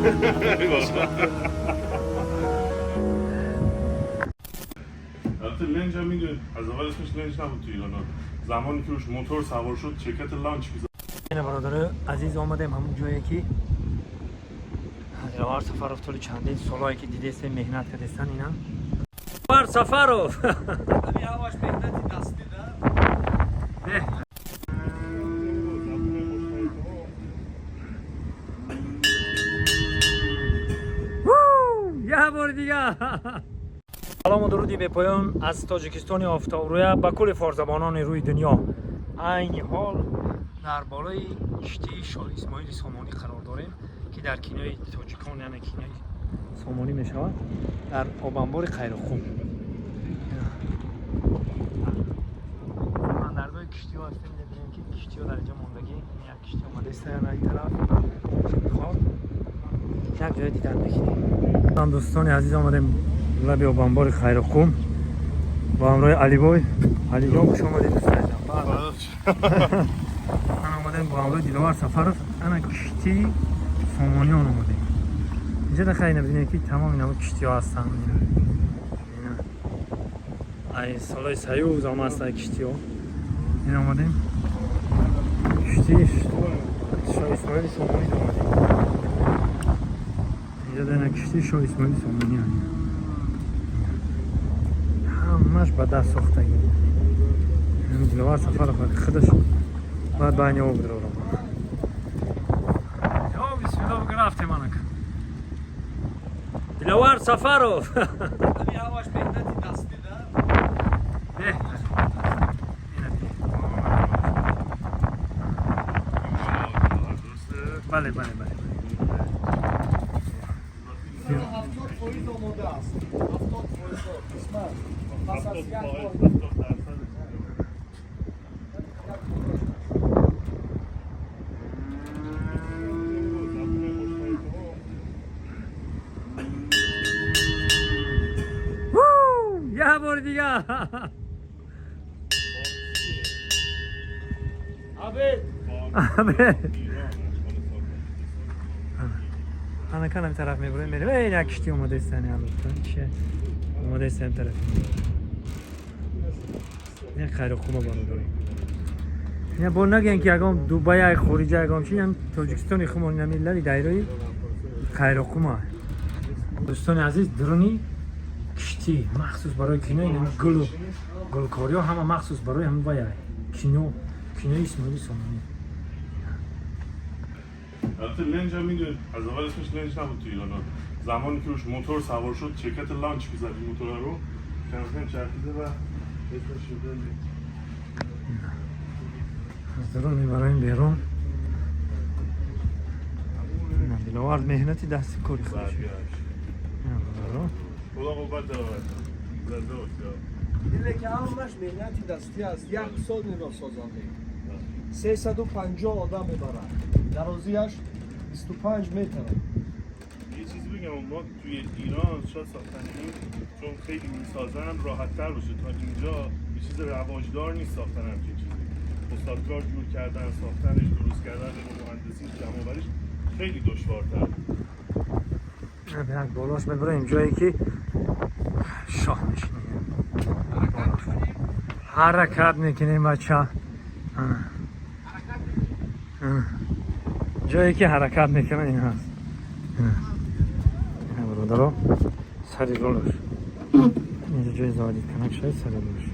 البته لنج هم میدونید از اول اسمش لنج نبود تو ایران. زمانی که روش موتور سوار شد شرکت لانچ میزد. Ина, бародарои азиз, омадем ҳамон ҷое, ки Диловар Сафаров тӯли чандин солое, ки дидестем, меҳнат кардестан. Ина Диловар Сафаров. Ҳамин ҳамаш меҳнати дастӣ да. Беҳ. Як бори дигар салому дуруди бепоён аз Тоҷикистони офтобрӯя ба кулли форсзабонони рӯи дунё. Айни ҳол дар болои киштии Шоҳ Исмоили Сомонӣ қарор дорем, ки дар кинои тоҷикон, яъне кинои Сомонӣ мешавад, дар обанбори Қайроқум. Бандаргоҳи киштиҳо ҳастем. Мебинем, ки киштиҳо дар инҷо мондагӣ. Як киштӣ омадаиста ин тараф. Хоб, як ҷоя дидан мекунем. Дӯстони азиз, омадем лаби обанбори Хайроқум бо ҳамроҳи Алибой. Алиҷон, хуш омадед, дӯстони азизам. Ман омадем бо ҳамроҳи Диловар Сафаров, ана киштии Сомониён омадем инҷа. Дахай, бинем, ки тамоми намо киштиҳо ҳастанд. Ай солҳои союз ҳама ҳастанд киштиҳо. Ин омадем киштии Шоҳ Исмоили Сомонӣ омадем инҷа. Дана киштии Шоҳ Исмоили Сомонӣ, ҳамаш ба даст сохтагӣ. Диловар Сафаров худаш бояд байни об бирорам. Ё бисмилло, рафтем. Анак Диловар Сафаров. Ҳамин ҳамаш меҳнати дастӣ да. Беҳ. Ина беҳ. درسته؟ Бале. 70% омода аст, 70% қисмат пас аз як бор. 70%. Як бор. زبون مشترک. Як бори дигар. Абед. Абед. Ана канам тараф мебурем, мерем. Эй, як киштӣ омадаистан, чия омадаистан тараф. Ин Хайроқума, бародаро. Ина бо нагӯян, ки ягон Дубай, як хориҷа, ягон чи, ям Тоҷикистони хумон, инами лаби дайрои Хайроқума. Дӯстони азиз, дуруни киштӣ махсус барои кино, инами гулу гулкориҳо ҳама махсус барои ҳама вая кино, кинои Исмоили Сомонӣ. البته لنج هم میدونید از اول اسمش لنج نبود تو ایران. زمانی که روش موتور سوار شد شرکت لانچ میزد این موتور رو کم کم چرخیده و اسمش شده لنج. Аз дарун мебароем берун. Диловар меҳнати дасти кори худаш. برگشت. Ина, бародаро. خدا قوت داره. زنده باشی. Диле ки ҳамаш меҳнати дастӣ аст. Як сол инро созандем. 350 одам мебарад, дарозиаш 25 метр. یه چیزی بگم، ما توی ایران شاید ساختن این چون خیلی میسازن راحت تر باشه. تا اینجا یه چیز رواجدار نیست ساختن همچین چیزی. استادکار جور کردن، ساختنش، درست کردن، مهندسی، جمع خیلی دشوارتر. Як болош мебароем, ҷое ки шоҳ мешинем. Ҳаракат мекунем, бача. Ана. Ана. Ҷое ки ҳаракат мекунад, ин ҳаст. Ина. Ина, бародаро, сари ролаш инҷа ҷои заводить канак шавед, сари ролаш.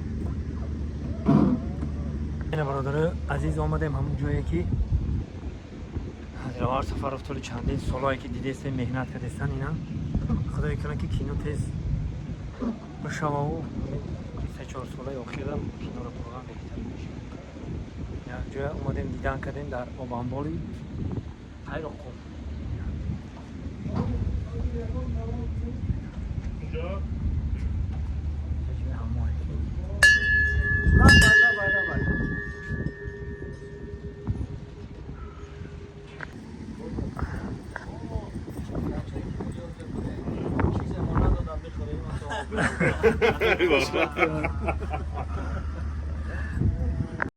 Ина, бародарои азиз, омадем ҳамон ҷое, ки Диловар Сафаров тӯли чандин солое, ки дидестем, меҳнат кардестан. Ина худое кунад, ки кино тез бишававу 3-4 солаи охирам киноро бурған беҳтар мешавад. Як ҷоя омадем, дидан кардем дар обанбори Хайроқум. اینجا. ҷои ҳамое. Лабай, лабай, лабай. Чизе мо надодам бихӯрем.